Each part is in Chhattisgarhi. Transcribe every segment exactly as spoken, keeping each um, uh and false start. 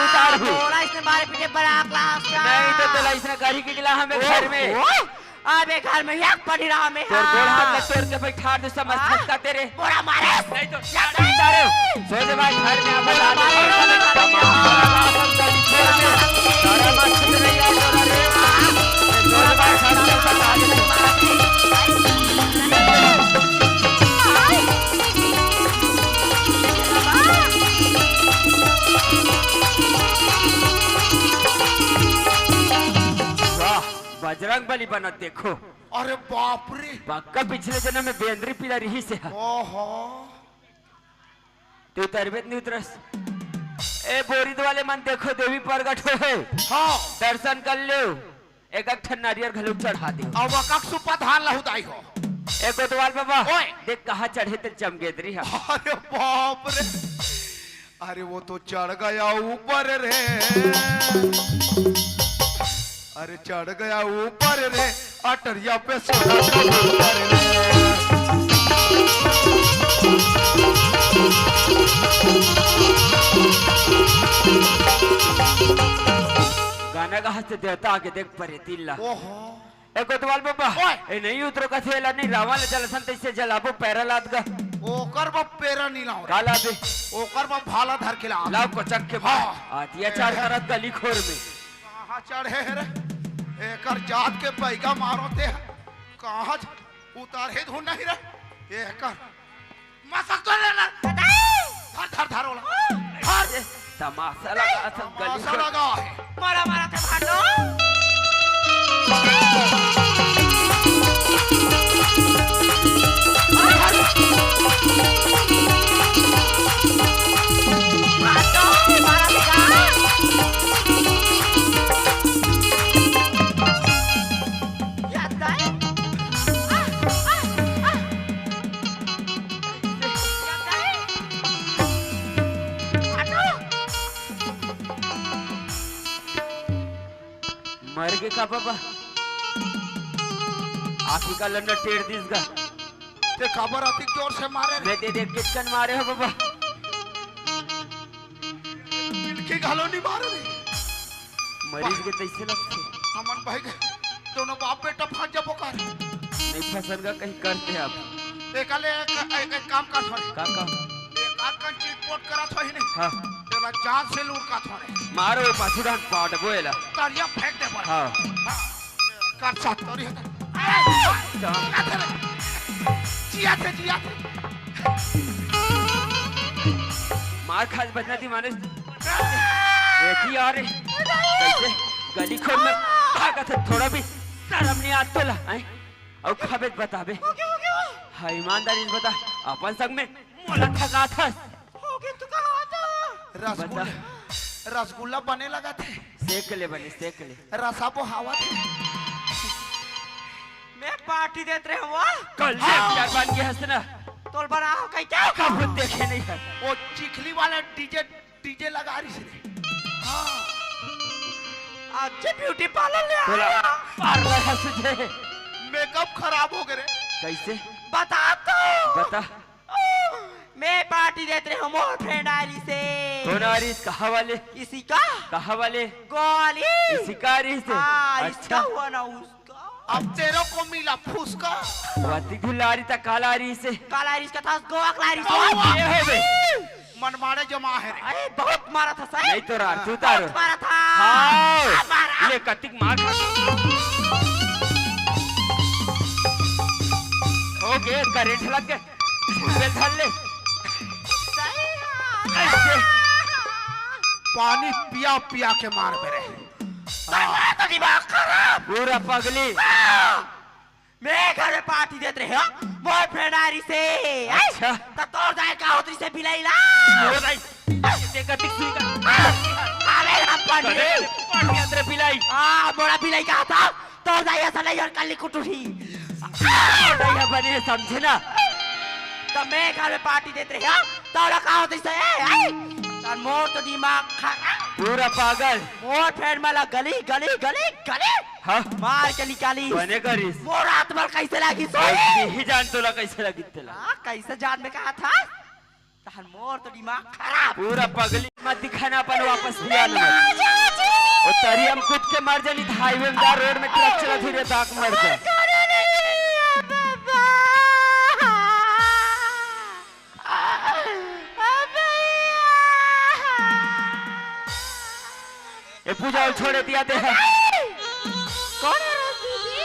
उतार हूँ। तोला इसने मारे पीटे बड़ा क्लास का। नहीं तो तोला इसने गाड़ी के गिला हमें घर में। ओहो। अबे घर में एक पड़ी रहा मैं। तोर गोड़ हाथ हाँ। लग तोड़ के बैठार दे समझ हाँ? थका तेरे। बोरा मारे। नहीं तो या उतारे। सोच भाई घर में आवाज आ रही है। वाह, बजरंग बली बनत देखो। अरे बाप रे। पक्का पिछले जन्म में बेंदरी पीला रही से है। ओहो। तू उतरबे नहीं उतरस। ए बोरिद वाले मन देखो देवी प्रगट हो है। हाँ। दर्शन कर लो। एक एक ठन नारियर घलो चढ़ा दे। अब अकक सुपा धान लहुदाई हो। ए कोतवाल बाबा। ओए। देख कहाँ चढ़े ते चमगेदरी है। अरे बाप रे। अरे वो तो चढ़ गया ऊपर रे। अरे चढ़ गया ऊपर रे। अटरिया पे सोना कबूतर रे। गाना गाहत से देवता आके देख परे तिल्ला। ओहो। ए कोतवाल बाबा, ओए। ए नहीं उतरो कथे ला नहीं रावण ले जलसन तैसे जलाबो पैरा लाद गा। ओकर बा पैरा नहीं लाओ। का लादे? ओकर बा भाला धर के लाओ। लाओ कोचक के हाँ। अत्याचार करत गली खोर में। कहाँ चढ़े है रे? एकर जात के बैगा मारो ते। कहाँ च-, उतार हे धुन नहीं रे। एकर मसक तो लेना। धर, धर, धर ओला। धर। तमाशा लगा सब गली तमाशा में। लगा है। मारा, मारा थे भांडो। भांडो, मारा थे का? याद आए? आ, आ, आ। मर गे का बाबा? आखी का लन्ना टेर दिस गा। ते काबर अतिक जोर से मारे रे? मैं दे दे किचकन मारे हो बाबा। मिलके घालो नहीं मारे रे। मरीज के तैसे लगथे। हमन भाई के दोनों बाप बेटा फंस जाबो का रे? नहीं फंसन का कहीं करते आप। एकाले एक, एक, एक काम कर थोड़े। का काम? एक आध कन चिटपोट करा थोड़ी नहीं। हाँ। तेला जान से लूर का थोड़े। मारो पाछू डान पाट बोएला। तरिया फेंक दे पर। हाँ। हाँ। कर साथ तोरी है। अरे, जिया थे रे। जिया थे, जिया थे। मार खास बजना थी मानुष। एती आ रे। कैसे गली खोर में भागत है, थोड़ा भी शर्म नहीं आत तोला, हैं? अउ खाबे त बताबे। हो गया, हो गया। हाँ, ईमानदारी से बता, अपन संग में मोला ठगाथस। हो गया, तू कहा था? रसगुल्ला, बता। रसगुल्ला बने लगा थे। सेक ले बने, सेक ले। रसा बोहावत हे। मैं पार्टी देत रहे हूँ। कल ले हाँ। प्यार बन गया हंसना। तोल बना हो कहीं क्या? कब देखे नहीं है। वो चिखली वाला डीजे, डीजे लगा रही से। हाँ। अच्छे ब्यूटी पार्लर ले तोला आया। पार्लर हंस जे। मेकअप खराब हो गए रे। कैसे? बता तो। बता। मैं पार्टी देत रहे हूँ मोर फ्रेंड आली से। कौन आली? कहाँ वाले? इसी का? कहाँ वाले? गोवा वाली। इसी का आली से? हाँ, अच्छा। इसका हुआ ना उसका। अब तेरे को मिला फुसका। वाती गुलारी ता कालारी से। कालारी इसका था, गोवा कालारी से। गोवा। ये हो बे। मनमाड़े जमा है रे। अरे, बहुत मारा था सर। नहीं तो रार, तू तारो। बहुत मारा था। हाँ। हाँ, मारा। ले, कतिक मार खा। हो गए, करंट लग गए। उसे धर ले। सही है। ऐसे। पानी पिया पिया के मार मेरे। तुम्हारा तो दिमाग खराब। पूरा पगली। हाँ। मैं घर में पार्टी देत रहे हो, मोर फ्रेंड आ रही से। अच्छा। तो तोर जाए का होत रही से बिलाई ला। हो भाई, देखा दिख सुई का। अरे राम पांडे। अरे, पांडे अंदर बिलाई। आ, मोरा बिलाई कहा था? तोर जाए ऐसा नहीं और कल कुटुही। नहीं है बने समझे ना। तो मैं घर में पार्टी देत रहे हो, तोरा का होत रही से, ए, ए? तो मोर तो दिमाग खराब। पूरा पागल। मोर फ्रेंड मला गली, गली, गली, गली। हाँ। मार के निकाली। बने करिस। मोर रात भर कैसे लागी सोई? कैसे ही जान तोला कैसे लागी तेला? हाँ, कैसे जान में कहा था? तहन मोर तो दिमाग खराब। पूरा पगली मत दिखाना अपन वापस भी आना मत। ओ तरिया में कूद के मर जानी, हाईवे में जा, रोड में ट्रक चलत ही रे, ताक मर जा। ए पूजा, ओल छोड़, एती आते हैं। कौन है रे दीदी?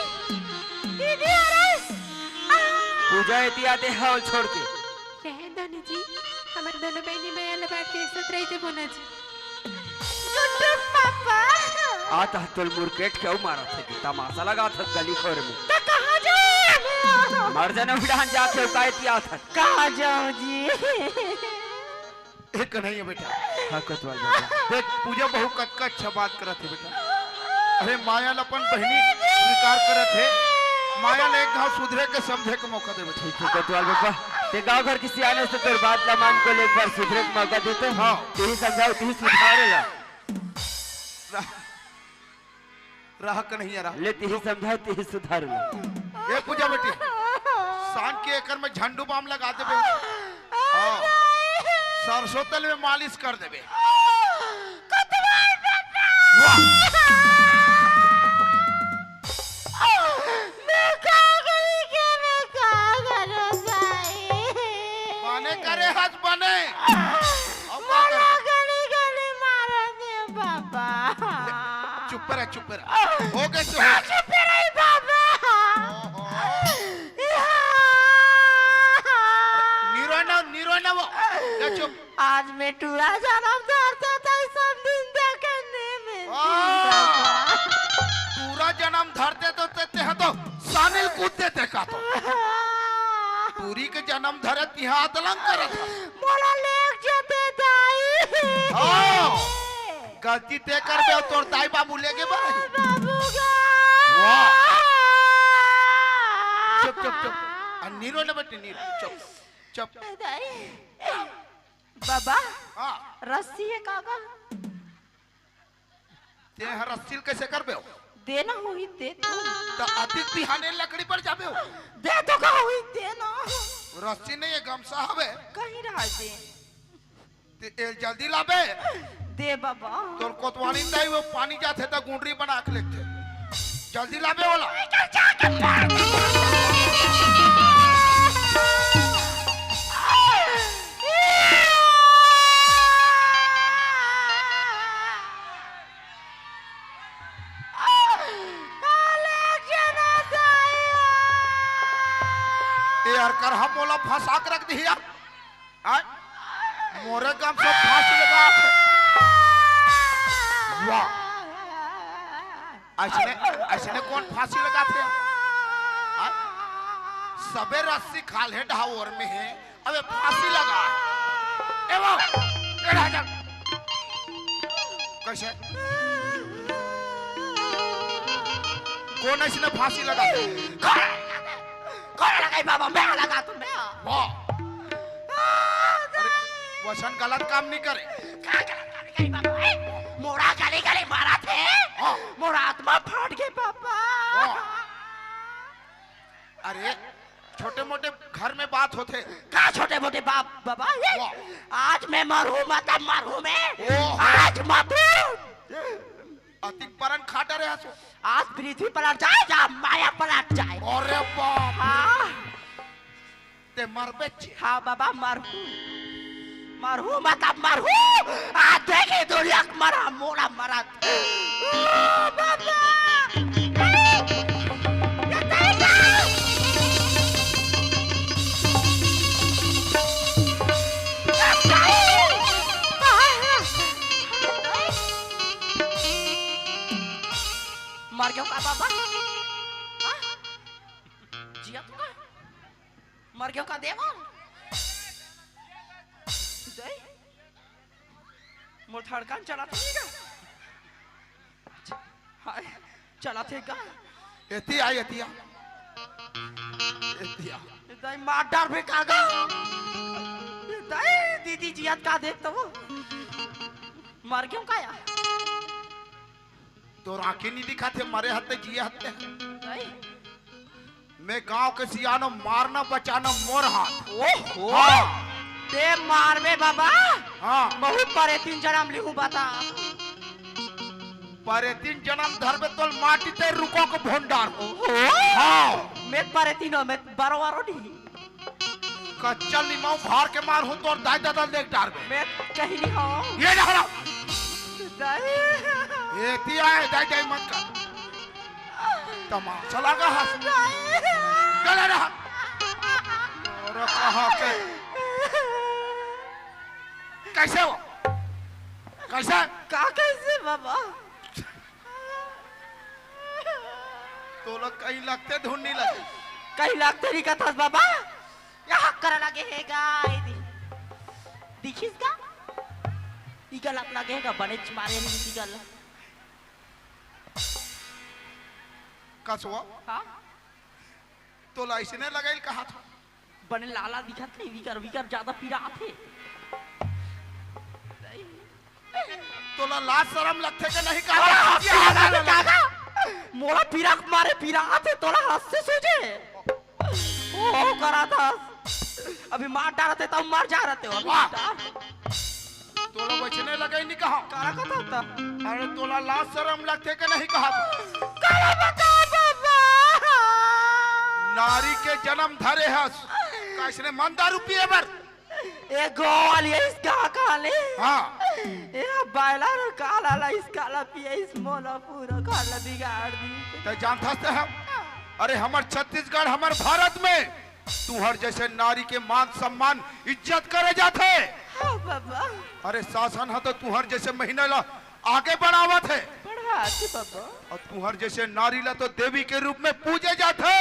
दीदी, अरे। पूजा, एती आते हैं, ओल छोड़ के। रहन दो ना जी, हमन दोनों बहिनी मया ले बैठ के एक साथ रहिथे बोना जी। गुड्डू पापा। आ तह तोल मुरकेट क्यों मारत हे कि तमाशा लगात हे गली खोर में। त कहाँ जाए? मर जाना उड़ान जाके उकाए तिया था। कहाँ जाऊँ जी? ए कन्हैया बेटा। हाँ, कोतवाल बाबा। देख, पूजा बहू कतका अच्छा बात करत हे बेटा। अरे, माया ल अपन बहिनी स्वीकार करत हे। माया ल एक घाव सुधरे के, समझे के मौका दे बेटा। ठीक हे कोतवाल बाबा, ते गाँव घर के सियान हस, तोर बात ल मान के ले, एक बार सुधरे के मौका दे तो। हाँ। तेही समझाओ, तेही सुधार ला। रह, रह कन्हैया रह। ले, तेही समझाओ, तेही सुधार ला। ए पूजा बेटी, शान के एकर में झंडू बाम लगा देबे। हाँ। सरसों तेल में मालिश कर देबे। वाह। मैं का करी के, मैं का करूँ भाई? बने करे हस बने। अब का करे? मोला गली गली मारत हे बाबा। चुप रह, चुप रह। हो गए तो हो। चुप रही बाबा। ओहो। नीरो ना, नीरो ना वो। ले चुप। आज मैं टूरा जनम धरते तो सब दिन देखे नहीं मिलती हाँ। बाबा। टूरा जनम धरते तो ते, ते तो सानिल कूद देते का तो। टूरी के जनम धरे तिहा अतलंग करत हे। मोला लेग जते दाई। हाँ। गलती ते करबे, तोर दाई बाबू लेगे बा। बाबू गा। वाह। चुप, चुप, चुप। आ, नीरो ना बेटी, नीरो। चुप, चुप। दाई। बाबा, हाँ। रस्सी हे का गा? ते ह रस्सी ल कइसे करबे हो? देना होही दे तो। त अतिक बिहाने लकड़ी पर जाबे हो? दे तो का होही दे ना। रस्सी नहीं हे, गमछा हवे। कहीं रहा दे। ते ए जल्दी लाबे। दे बाबा। तोर कोतवाली दाई वो पानी जाथे त गुंडरी बना के लेथे। जल्दी लाबे ओला। ए यार, करहा मोला फंसा के रख दिही यार। आय, मोरे गमछा फांसी लगा थे। वाह, अइसने, अइसने कोन फांसी लगा थे? आय, सबे रस्सी खाल्हे ढाओर में हे, अबे फांसी लगा। ए वो, ए राजा, कइसे? कोन अइसने फांसी लगा थे? कोन लगाई बाबा, मैं लगा तू, मैं। वाह। अरे, वसन गलत काम नहीं करे। का गलत काम नहीं करे बाबा? ए, मोरा गली गली मारा थे। हाँ। मोरा आत्मा फाट गे बाबा। हाँ। अरे, छोटे मोटे घर में बात होथे। का छोटे मोटे बाप, बाबा? ए, वाह। आज मैं मरहूँ, मतलब मरहूँ मैं। ओहो। आज मत। अतिक परन खा डरे हसो। आज पृथ्वी पलट जाए या माया पलट जाए। अरे बाप रे। हाँ। ते मरबे चे। हाँ बाबा, मरहूँ। मरहूँ, मतलब मरहूँ। आज देखे दुनिया के मरा, मोला मरत। ओ बाबा। ए, ये तरीका। मर गयो का बाबा? हाँ? जिया तो का? मर गयो का देवा? जय? मोर धड़कन चलत हे का? हाय, चलत हे का? एती आ, एती आ। एती आ। दाई मार डार बे कागा। दाई दीदी जियत का देख तो वो। मर गयो का या? तोर आँखी नहीं दिखा थे, मरे हते, जिए हते। दाई। मैं गांव के सियानो, मारना बचाना मोर हाथ। ओहो। हाँ। ते मारबे बाबा। हाँ। बहुत परेतीन जनम लिहूं बता। परेतीन जनम धरबे तो माटी ते रुको के भोंडार हो। हाँ। मैं परेतीन हो, मैं बरो बरो नहीं। कच्चा निमाऊ भार के मार हो तोर दाई दादा देख डारबे। मैं कहीं नहीं हो। ये डहरा। दाई। ये ती आए, दाई दाई मत कर। तमाशा लगा हंस। दाई। गले रहा। और कहाँ के? कैसे हो? कैसे? का कैसे बाबा? तोला कहीं लगते धुन नहीं लगे। कहीं लगते नहीं कथस बाबा। यहाँ कर लगे हे गा, ए दे। दिखिस का? इगल आप लगे हे गा, बनेच मारे नहीं इगल। कसवा? हाँ? तोला ऐसे नहीं लगाइल कहा था। बने लाला दिखत नहीं, विकर, विकर ज्यादा पीरा आथे। तोला लाज शरम लगथे के नहीं अरे, कहा? हंसी आ रहा है, काका। मोला पीरा मारे पीरा आथे, तोला हंसते सूझे। ओ, करा था। अभी मार डालते तब मर जा रहते हो, अभी वाह। डाल। तोला बचने लगे नहीं कहा। काला कथा था। अरे, तोला लाज शरम लगथे के नहीं कहा था? काला बता बाबा। नारी के जन्म धरे हस। कैसने मन दारू पिए बर? ए गोल ये इसका काले। हाँ। ए बायला रो काला ला इसका ला पिए इस मोला पूरा काला बिगाड़ दी। ते जानथस ते हम? अरे हमर छत्तीसगढ़, हमर भारत में तुहर जैसे नारी के मान सम्मान इज्जत करे जाथे। हाँ बाबा। अरे शासन ह तो तुहर जैसे महीना ला आगे बढ़ावत हे। बढ़ाथे बाबा। और तुहर जैसे नारी ला तो देवी के रूप में पूजे जाथे।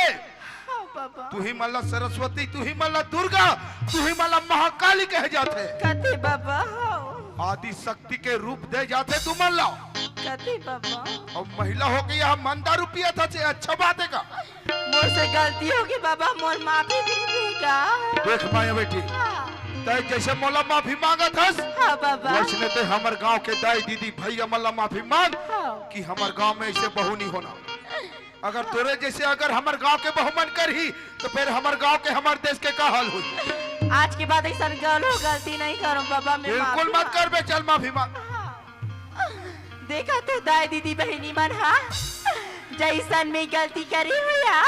हाँ बाबा। तुही मन ला सरस्वती, तुही मन ला दुर्गा, तुही मन ला महाकाली कहे जाथे। कथे बाबा, हाँ। आदि शक्ति के रूप दे जाथे तुमन ला। कथे बाबा। और महिला होके यहाँ मन दारू पियत हस, अच्छा बात हे का? मोर से गलती होगी बाबा, मोर माफी दे देगा। देख माया बेटी, हाँ। तै जैसे मोला माफी मांगत हस, हाँ बाबा। वैसने ते हमर गांव के दाई दीदी भैया मन ला माफी मांग हाँ। कि हमर गांव में ऐसे बहू नहीं होना। अगर तोरे जैसे अगर हमर गांव के बहू मन करही, तो फिर हमर गांव के, हमर देश के का हाल होई? आज के बाद ऐसा गलो गलती नहीं करूं बाबा, मैं बिल्कुल माफी मत मांग- करबे, चल माफी मांग। हाँ। देखा तो दाई दीदी बहिनी मन हा, जैसन मैं गलती करी हूँ या,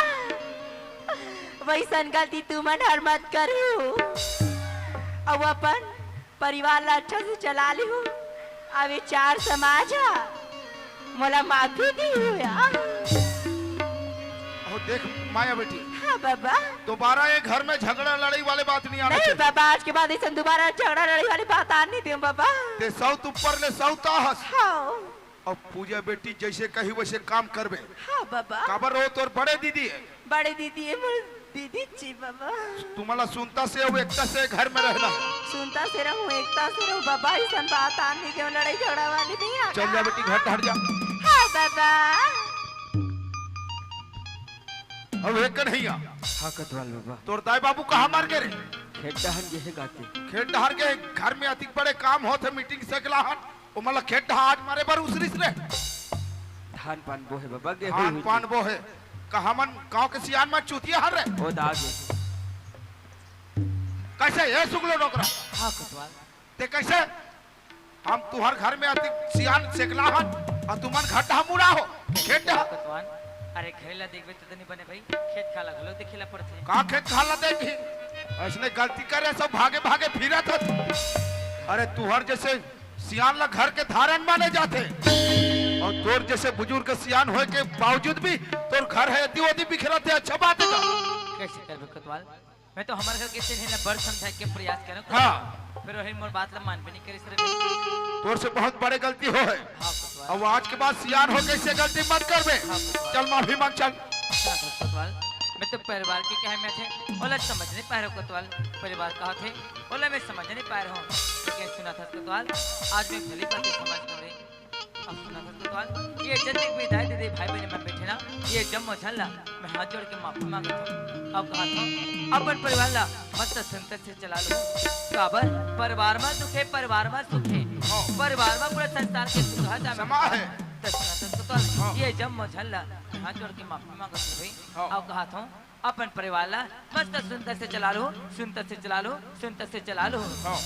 वैसन गलती तुमन हर मत करी हूँ। अब अपन परिवार ला अच्छा से चला ली हूँ। अब ये चार समाज हा, मोला माफी दी हूँ या। अहो देख माया बेटी, हाँ बाबा। दोबारा ये घर में झगड़ा लड़ाई वाले बात नहीं आना नहीं चाहिए। बाबा, आज के बाद ऐसा दोबारा झगड़ा लड़ाई वाली बात आने नहीं दूँ बाबा। ते सौत ऊपर ले सौत आहस। हाँ। अब पूजा बेटी जैसे कही वैसे काम करबे। हाँ बाबा। काबर हो तोर बड़े दीदी है। बड़े दीदी है, मोर दीदी जी बाबा। तुम्हारा सुनता से हो, एकता से घर में रहना। सुनता से रहूं, एकता से रहूं बाबा, ऐसन बात आने दे, लड़ाई झगड़ा वाली नहीं आना। चल जा बेटी, घर हट जा। हाँ बाबा। अब एक कन्हैया। हाँ कोतवाल बाबा। तोर दाई बाबू कहाँ मर गए रे? खेत डहन गे हे गाते। खेत डहर के घर में अतिक बड़े काम होत हे, मीटिंग सेकलाहन, ओमन ला खेत डहा आज मारे बर उसरिस रे। धान पान बोहे बाबा, गेहूं धान हुई पान जी। बोहे। का हमन गांव के सियान में चूतिया हर रे? ओ दागे। कैसे ए सुगलो डोकरा? हाँ कोतवाल। ते कैसे? हम तुहर घर में अति सियान सेकलाहन, अउ तुमन घर डहा मुड़ा हो, खेत डहा। कोतवाल, अरे घरे ला देखबे तो नहीं बने भाई, खेत खाला घलो देखे ला पड़थे। का खेत खाला देखही? ऐसने गलती करे सब भागे भागे फिरत हस। अरे तुहर जैसे सियान ला घर के धारन माने जाथे, अउ तोर जैसे बुजुर्ग सियान होए के बावजूद भी तोर घर हे एती ओती बिखरत हे, अच्छा बात हे का? कैसे करबे कोतवाल? मैं तो हमर घर के चिन्हे ला बड़ समझाए के प्रयास करूँ। हाँ। फिर वही मोर बात ला मानबे नहीं करिस रे। तोर से बहुत बड़े गलती हो है। हाँ कोतवाल। अब आज के बाद सियान हो के ऐसे गलती मत करबे। हाँ कोतवाल। चल माफी मांग चल। हाँ कोतवाल, मैं तो परिवार के कहे में थे, ओला समझ नहीं पाए रहो कोतवाल। परिवार कहा थे, ओला मैं समझ नहीं पाए रहो। लेकिन सुना था कोतवाल, आज मैं भली बात समझ गए रे। अब सुना था कोतवाल, ये जतिक भी दाई दीदी भाई बहन मन बैठे ना, ये जम्मो झन ला मैं हाथ जोड़ के माफी मांगत हूँ। अब कहा था, अपन परिवार ला मत तो संकट से चला लो। काबर? परिवार में सुख है, परिवार में सुख है। हाँ। परिवार में पूरा संसार के सुख है, जामे समा है। तो सुना था कोतवाल, हाँ। ये जम्मो झन ला मैं हाथ जोड़ के माफी मांगत हूँ भाई। हाँ। अब कहा था, अपन परिवार ला मस्त सुंदर से चला लो, सुंदर से चला लो, सुंदर से चला लो। हाँ।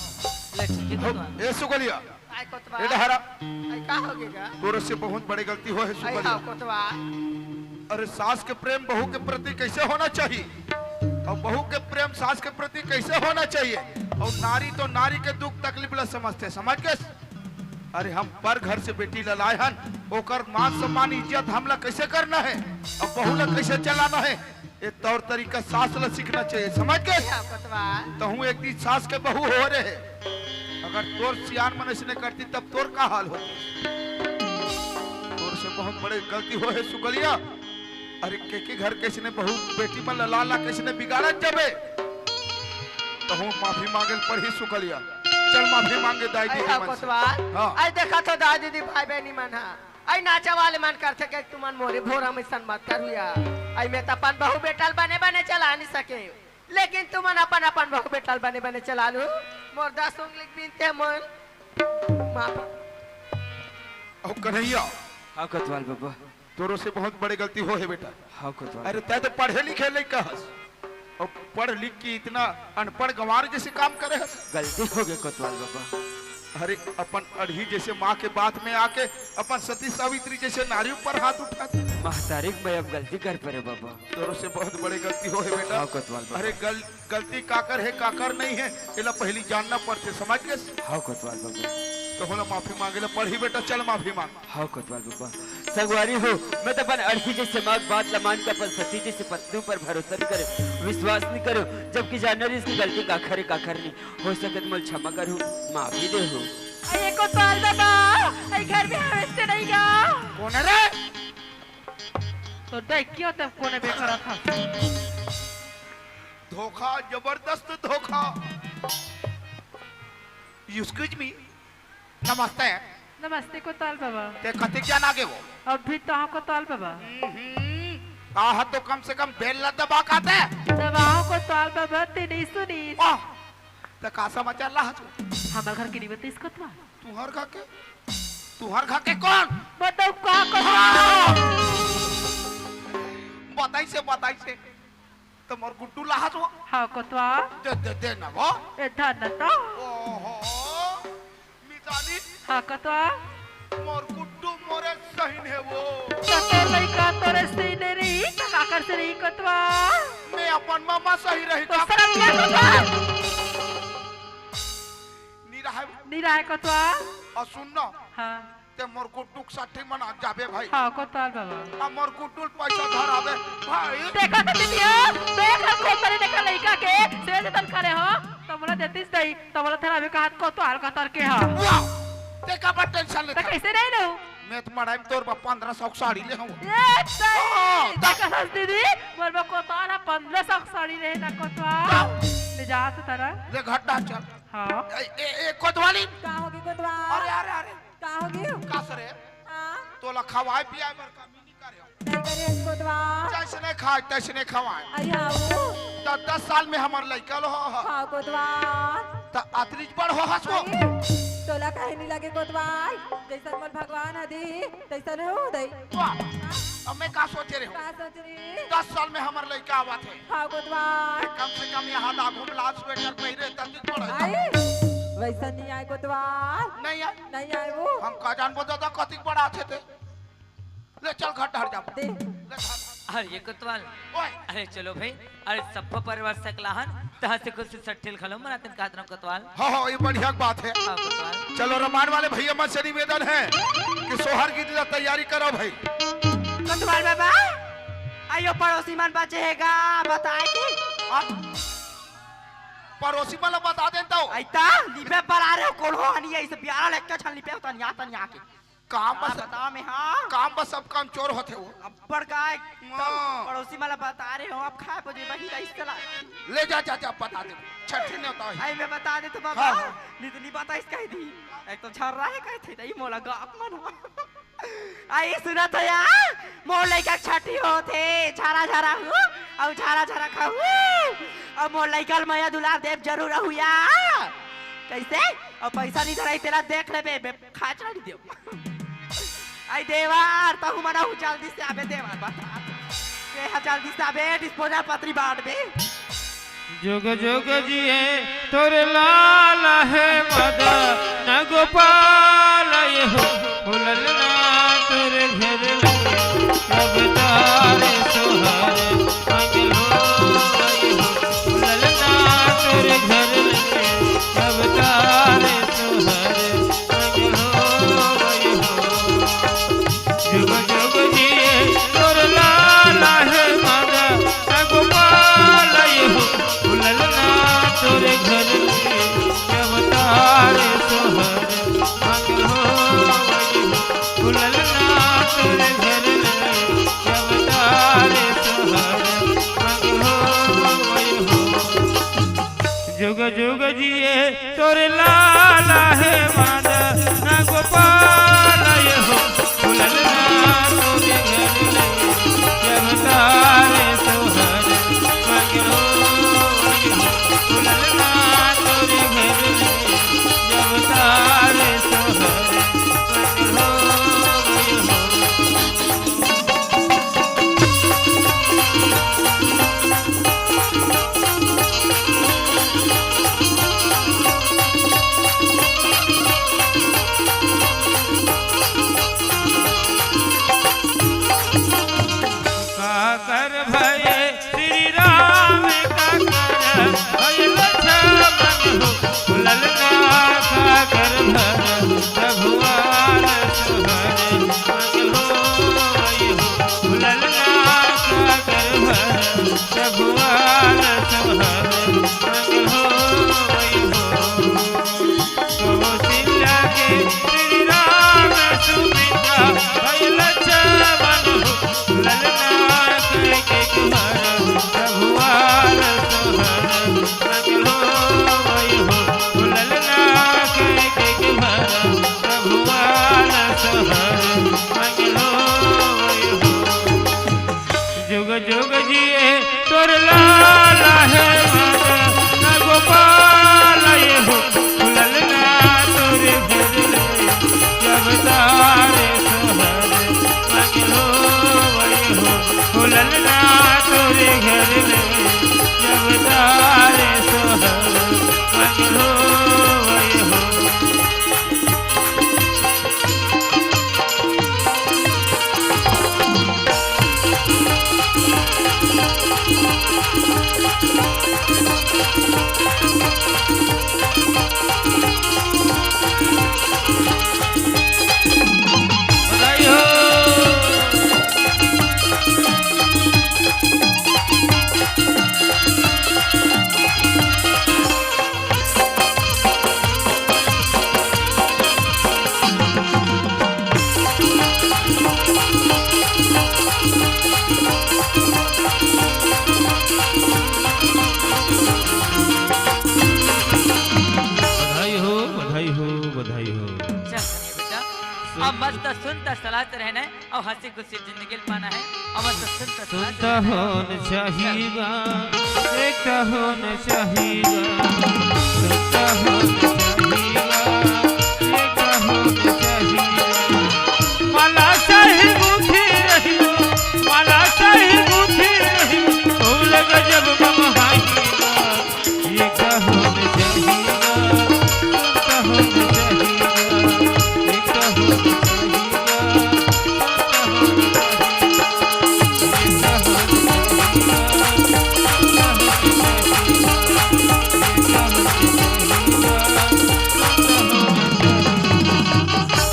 ले ठीक है, कोतवाल। ए सुगलिया, आय कोतवाल। ए डहरा। आय का हो गया? तोरे से बहुत बड़े गलती हो है आय सुगलिया। हाँ कोतवाल। अरे सास के प्रेम बहू के प्रति कैसे होना चाहिए, और बहू के प्रेम सास के प्रति कैसे होना चाहिए, और नारी तो नारी के दुख तकलीफ ला समझते, समझ गए? अरे हम पर घर से बेटी ला लाए हन, ओकर मान सम्मान इज्जत हमला कैसे करना है, और बहू ला कैसे चलाना है, ये तौर तरीका सास ला सीखना चाहिए, समझ गए? या कोतवाल। तहूँ एक दिन सास के बहू हो रहे, अगर तोर सियान मन ऐसने करती तब तोर का हाल होती? तोर से बहुत बड़े गलती हो है सुगलिया। अरे के के घर कैसने बहू बेटी मन ला लाला कैसने बिगाड़त जबे, तहूँ माफी मांगे ल पड़ही सुगलिया। चल माफी मांगे दाई अरे दीदी हाँ मन से। कोतवाल। हाँ। अरे देखा तो दाई दीदी भाई बहनी मन हा। अरे नाचा वाले मन करथे के तुमन मोरे भोरा में सन मत करू या। अरे मैं त अपन बहू बेटा ल बने बने चला नहीं सके, लेकिन तुमन अपन अपन बहू बेटा ल बने बने चला लू। मोर दस उंगली के बीनते मन माफ। अब कन्हैया, हाँ कोतवाल बाबा। तोरो से बहुत बड़े गलती हो है बेटा। हाँ कोतवाल। अरे तै तो पढ़े लिखे लइका हस, और पढ़ लिख के इतना अनपढ़ गंवार जैसे काम करे हस। गलती हो गई कोतवाल बाबा। अरे अपन अड़ही जैसे माँ के बात में आके अपन सती सावित्री जैसे नारी ऊपर हाथ उठा दे। महतारी के मैं अब गलती कर परे बाबा। तोरो से बहुत बड़े गलती हो है बेटा। हाँ कोतवाल बाबा। अरे गल, गलती काकर है काकर नहीं है, एला पहली जानना पड़ते, समझ गए? हाँ कोतवाल बाबा। तो होला माफी मांगे ला पड़ही बेटा, चल माफी मांग। हाँ कोतवाल बाबा। संगवारी हो, मैं तो अपन अड़ही जैसे माँ के बात ला मान के अपन सती जैसे पत्नी ऊपर भरोसा नहीं करे, विश्वास नहीं करे, जबकि जानना रही इसकी गलती काखर है काखर नहीं। हो सके तो मोल क्षमा करू, माफी दे हो। अरे कोतवाल बाबा, अरे घर में हमें से नहीं गा। कौन है रे? तो देख क्यों तब कोने बेकरा था। धोखा, जबरदस्त धोखा। Excuse me, नमस्ते। नमस्ते कोतवाल बाबा। ते कतिक जाना गे वो? अभी तो हाँ कोतवाल बाबा। हम्म, कहा तो कम से कम बेल ला दबा का दे। दबाओ कोतवाल बाबा, ते नहीं सुनी। वाह, ते का समाचार ला हस? हमार घर के नहीं बताइस कोतवाल। तुहर घर के? तुहर घर के कौन? बताओ का कोतवाल? बताई से, बताई से। तो मोर गुड्डू लाहत हो। हाँ कोतवाल। दे, दे, दे ना वो। ए धन न तो। ओहो, मिताली। हाँ कोतवाल। मोर गुड्डू मोरे सहीन है वो। तो तोर लइका तोरे सहीन रही, तो काकर से रही कोतवाल? मैं अपन मामा सही रही तो का? सरम क्या कोतवाल? निराहे। निराहे कोतवाल। और सुन ना। हाँ। ते मोर गुड्डू के साथे मना जाबे भाई। हाँ, कोतवाल बाबा। आ मोर गुड्डू ल पैसा धराबे भाई। देखा तो दीदी हो, देख हम कोतवाल देखा लइका के, से जतन करे हो, तो मोला देतीस दई, तो मोला धराबे कहा कोतवाल कतर के हा। वाह, ते का बड़ tension ले तो था। कैसे नहीं रहू? मैं तो मड़ाई में तोर बा पन्द्रह सौ के साड़ी ले हूँ। ए, सही। हाँ, देखा था दीदी, मोर बा कोतवाल हा पन्द्रह सौ के साड़ी रहे ना कोतवाल। हाँ। ले जा तो तारा। ले घटा चल। हाँ। ए, ए, ए, कोतवाली। का होगे कोतवाल? अरे, अरे, अरे। का होगे? का सरे? हाँ। तोला खवाए पियाए बर कमी नहीं करे हो। नहीं करे हस कोतवाल। जैसने खाए, तैसने खवाए। अरे हाँ वो। त दस साल में हमर लइका लो हो, हो। हाँ कोतवाल। त अतरीज बड़ हो हस वो। अरे, तोला कहीं नहीं लगे कोतवाल। जैसन मोल भगवान ह दी, तैसन हो दई। वाह। अब मैं का सोचे रहे हूँ? का सोच रही? दस साल में हमर लइका आवत है। हाँ कोतवाल। कम से कम यहाँ आगू में लाल स्वेटर पहिरे, तब तक पढ़े। आई, वैसा नहीं आए कोतवाल। नहीं आए? नहीं आए वो। हम का जानबो दादा, कतिक बड़ा थे ते। ले चल घर डहर जा। दे। ले घर। अरे कोतवाल। ओए। अरे चलो भाई, अरे सब्बो परिवार सकलाहन, तहाँ से कुछ सट्ठिल खलो मनातन कातन कोतवाल। हाँ, हाँ, ये बढ़िया बात है। हाँ, कोतवाल। चलो, रामायण वाले भैया मन से निवेदन है कि सोहर गीत ला तैयारी करो भाई। कोतवाल बाबा, आइयो पड़ोसी मन बचे हे गा, बताए के। आ, पड़ोसी मन ला बता देन तो। आइता, लिपे पर आ रहे हो, कौन हो, हनी ऐसे प्यारा लग के छन लिपे होता, यहाँ तन यहाँ के। काम बस, हाँ, बता में, हाँ। काम बस सब काम चोर होते हो। अब्बड़ काय, हाँ। तब पड़ोसी मन ला बता रहे हो, अब खाए बजे बही रही सला। ले जा, जा, जा, बता दे। छठी ने होता है। आई मैं बता दे तो बाबा, हाँ, हाँ। नितनी बता इस कह दी। एक तो झर रहा है कहते, नहीं मोला गाप मन हो। आई सुना तो या, मोर लइका छठी होते, झारा झारा हूँ, और झारा झारा खाऊ, और मोर लइका ल मया दुलार देव जरूर रहू या। कैसे? और पैसा नहीं धराई तेला देख लेबे, बे-, खा चला नहीं देव। आई देवर, तहु मना हूँ जल्दी से आबे देवर, बता। के हजार दिसा बे, डिस्पोजल पतरी बांट बे। जुग जुग जिए तोर लाला हे मदन गोपाल हो, ओ ललना तोर घर ले अवतार सोहर मंगल हो। ओ ललना तोर घर ले अवतार सोहर मंगल हो। जुग जुग जिए तोर लाला हे मदन गोपाल हो, ओ ललना तोर घर ले अवतार सोहर मंगल हो। ओ ललना तोर घर ले अवतार सोहर मंगल हो। जुग जुग जिए तोर लाला हे मदन गोपाल हो, ओ ललना तोर घर ले अवतार सोहर मंगल हो। ओ ललना तोर घर ले अवतार सोहर मंगल हो। काकर भय श्री राम, काकर भय लक्ष्मण हो, ओ ललना काकर भय रघुवर सोहर मंगल हो। ओ ललना काकर भय रघुवर सोहर मंगल हो। कौशल्या के श्री राम, सुमित्रा भय लक्ष्मण हो, ललना कैकेयी के भय रघुवर सोहर मंगल हो। ललना कैकेयी के भय रघुवर सोहर मंगल हो। जुग जुग जिए तोर लाला हे मदन गोपाल हो, ओ ललना तोर घर ले अवतार सोहर मंगल हो। ओ ललना तोर घर ले अवतार सोहर मंगल हो। बधाई हो। बधाई हो, बधाई हो, बधाई हो। चल कन्हैया बेटा, अब मस्त सुनता सलात रहना है और हंसी खुशी जिंदगी पाना है। अब मस्त सुनता सलात सुनता रहना है। होन चाहिएगा, देखता होन चाहिएगा, सुनता होन चाहिएगा, देखता होन चाहिएगा। माला चाही गुथी रही, माला चाही गुथी रही, फूल गजब गमहाइएगा। ये कहो न चाहिएगा, कहो न चाहिएगा, ये कहो न चाहिएगा, कहो न चाहिएगा, ये कहो न चाहिएगा, कहो न चाहिएगा, ये कहो न चाहिएगा।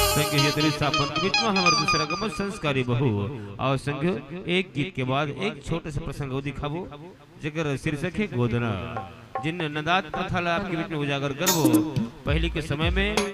संग ये तेरी स्थापन के बीच में हमारे दूसरा गमन संस्कारी बहू और संग एक गीत के बाद एक छोटे से प्रसंग को दिखाबो। जेकर शीर्षक हे गोदना। जिन नदात प्रथा ला आपके बीच में उजागर करबो, पहली के समय में